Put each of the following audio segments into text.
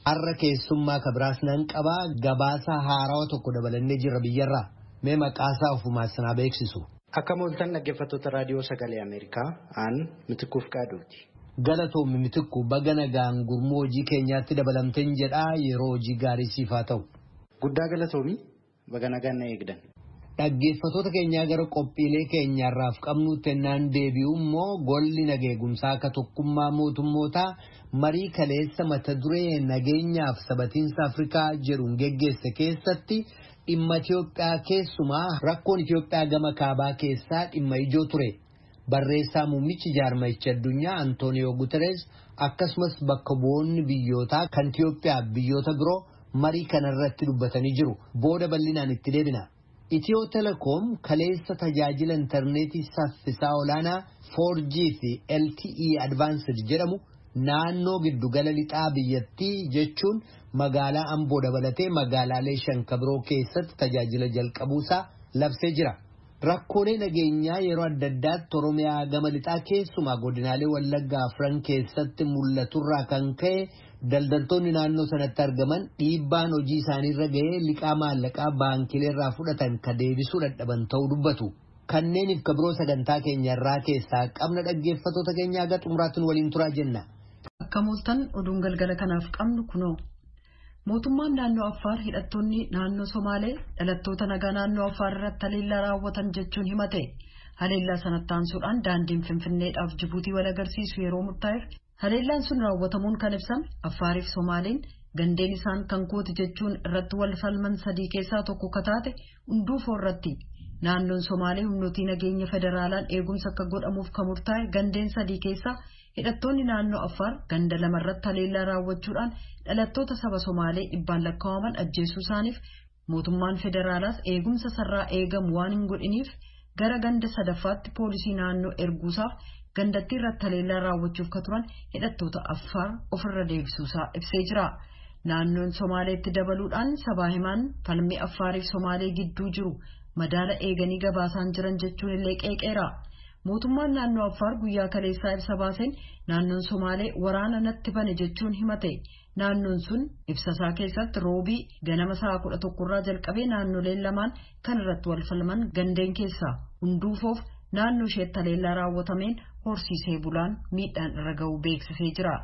Har'a keessummaa kabiraas nan qabaa gabaasa haarawaa tokko dabalannee jirra biyyarraa. Mee maqaasaa ofumaa sanaa beeksisu. Akka mooltan dhaggeeffattoota raadiyoo sagalee Ameerikaa aan Mitikuu Fiqaaduuti. Galatoomi Mitikuu baga nagaan gurmuu hojii keenyaatti dabalamteen jedhaa yeroo hojii gaarii siif haa ta'u. Guddaa galatoomi baga nagaan na eegdan. Dhaggeeffattoota keenyaa gara qophiilee keenyaarraaf qabnutti ennaan deebi'u immoo golli nageegumsaa akka tokkummaa mootummootaa marii kaleessa mata duree nageenyaaf sabatiinsa Afrikaa jedhuun geggeesse keessatti dhimma Itiyoophiyaa keessumaa rakkoon Itiyoophiyaa gama kaabaa keessaa dhimma ijoo ture. Barreessaa muummichi jaarmayicha addunyaa Antooniyoo Guterres akkasumas bakka bu'oonni biyyootaa kan Itiyoophiyaa biyyoota biroo marii kanarratti dubbatanii jiru. Booda bal'inaan itti deebina. Itiyoo telekoom kaleessa tajaajila intarneetii saffisaa olaanaa 4G fi LTE Advanced jedhamu naannoo giddugala lixaa biyyattii jechuun magaalaa Amboo dabalatee magaalaalee shan kabiroo keessatti tajaajila jalqabuusaa labsee jira. Rakkoolee nageenyaa yeroo adda addaatti Oromiyaa gama lixaa keessumaa godinaalee Wallaggaa afran keessatti mul'aturraa kan ka'e daldaltoonni naannoo sanatti argaman dhiibbaan hojii isaaniirra ga'ee liqaa maallaqaa baankileerraa fudhatan ka deebisuu dadhaban ta'uu dubbatu. Kanneeniif ka biroo sagantaa keenyarraa keessaa qabna dhaggeeffattoota keenya haga xumuraatti waliin turaa jenna. Akka mooltan oduun galgala kanaaf qabnu kunoo. Mootummaan naannoo Affaar hidhattoonni naannoo Somaalee dhalattoota nagaa naannoo Affaar irratti haleellaa raawwatan jechuun himate. Haleellaa sanatti aansuudhaan daandiin Finfinneedhaaf Jibuutii wal agarsiisu yeroo murtaa'eef haleellaan sun raawwatamuun kan ibsame Affaariif Somaaleen gandeen isaan kan kooti jechuun irratti wal falman sadii keessaa tokko kataate hunduufoo irratti. Naannoon Somaalee humnootii nageenya federaalaan eegumsa akka godhamuuf kan murtaa'e gandeen sadii keessaa hidhattoonni naannoo Affaar ganda lamarratti haleellaa raawwachuudhaan dhalattoota saba Somaalee dhibbaan lakkaa'aman ajjeesuu isaaniif mootummaan federaalaas eegumsa sarraa eegamu waan hin godhiniif gara ganda sadaffaatti poolisii naannoo erguusaaf gandattii irratti haleellaa raawwachuuf ka turan hidhattoota Affaar ofirra deebisuusaa ibsee jira. Naannoon Somaaleetti dabaluudhaan sabaa himaan falmii Affaariif Somaalee gidduu jiru madaala eeganii gabaasaan jiran jechuun illee qeeqeera. Mootummaan naannoo Affaar guyyaa kaleessaa ibsa baaseen naannoon Somaalee waraana natti bane jechuun himate. Naannoon sun ibsasaa keessatti roobii ganama sa'a 11 jalqabee naannoleen lamaan kan irratti wal falman gandeen keessaa hunduufoof naannoo isheetti haleellaa raawwatameen horsiisee bulaan miidhaan irra ga'uu beeksisee jira.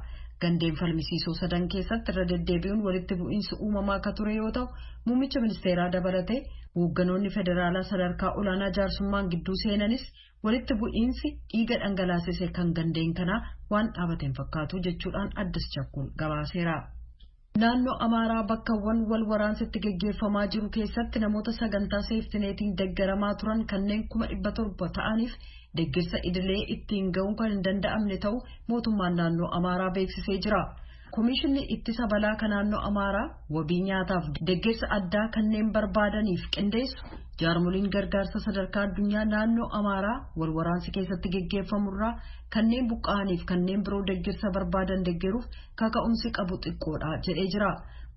Gandeen falmisiisoo sadan keessatti irra deddeebi'uun walitti bu'iinsi uumamaa akka ture yoo ta'u muummicha ministeeraa dabalatee hoogganoonni federaalaa sadarkaa olaanaa jaarsummaan gidduu seenanis walitti bu'iinsi dhiiga dhangalaasise kan gandeen kanaa waan dhaabateen fakkaatu jechuudhaan Addis Chakkul gabaaseera. Naannoo Amaaraa bakkawwan wal waraansitti geggeeffamaa jiru keessatti namoota sagantaa seeftineetiin deeggaramaa turan kanneen 700,000 ta'aniif deeggarsa idilee ittiin ga'uun kan hin danda'amne ta'u mootummaan naannoo Amaaraa beeksisee jira. Komishinni ittisa balaa kan naannoo Amaaraa wabii nyaataaf deeggarsa addaa kanneen barbaadaniif qindeessu jaarmoliin gargaarsa sadarkaa addunyaa naannoo Amaaraa wal waraansi keessatti geggeeffamurraa kanneen buqqa'aniif kanneen biroo deeggarsa barbaadan deeggaruuf kaka'umsi qabu xiqqoodha jedhee jira.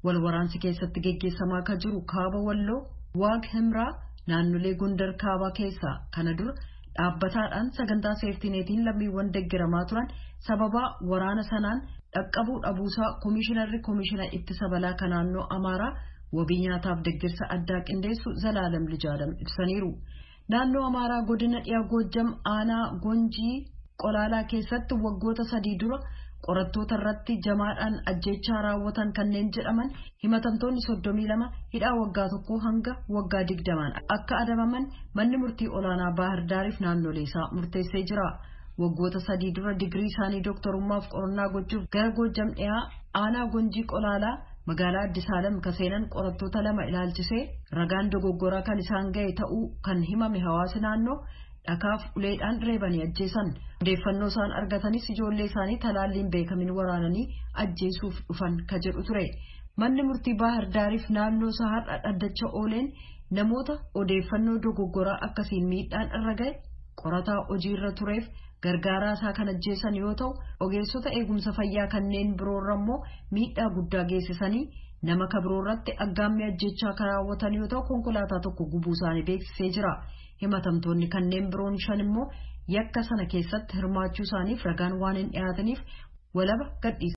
Wal waraansi keessatti geggeessamaa kan jiru kaaba walloo waag himraa naannolee Gondar kaabaa keessaa kana dura dhaabbataadhaan sagantaa seeftineetiin lammiiwwan deeggaramaa turan sababaa waraana sanaan dhaqqabuu dhabuusaa komishinarri komishina ittisa balaa kan naannoo Amaaraa wabii nyaataaf deeggarsa addaa qindeessu Zalaalam Lijaalam ibsaniiru. Naannoo Amaaraa godina dhiyaa Goojjam aanaa Gonjii Qolaalaa keessatti waggoota sadii dura qorattoota irratti jamaadhaan ajjeechaa raawwatan kanneen jedhaman himatamtoonni 32 hidhaa waggaa 1 hanga waggaa 20 akka adabaman manni murtii olaanaa Baahir Daariif naannolee isaa murteessee jira. Waggoota sadii dura digirii isaanii dooktarummaaf qorannaa gochuuf gara Goojjam dhiyaa aanaa Gonjii Qolaalaa magaalaa Addis Alem ka seenan qorattoota lama ilaalchisee ragaan dogoggoraa kan isaan ga'e ta'uu kan himame hawaasi naannoo dhakaaf uleedhaan reebanii ajjeesan. Odeeffannoo isaan argatanis ijoollee isaanii talaalliin beekamin waraananii ajjeesuuf dhufan ka jedhu ture. Manni murtii Baahir Daariif naannoo isaa har'a dhaddacha ooleen namoota odeeffannoo dogoggoraa akkasiin miidhaan irra ga'e qorataa hojiirra tureef gargaaraa isaa kan ajjeesan yoo ta'u ogeessota eegumsa fayyaa kanneen biroorra immoo miidhaa guddaa geessisanii nama kabroorratti aggaammii ajjechaa kan raawwatan yoo ta'u konkolaataa tokko gubuu isaanii beeksisee jira. Himatamtoonni kanneen biroon shan immoo yakka sana keessatti hirmaachuu isaaniif ragaan waan hin dhiyaataniif walaba gadhiisan.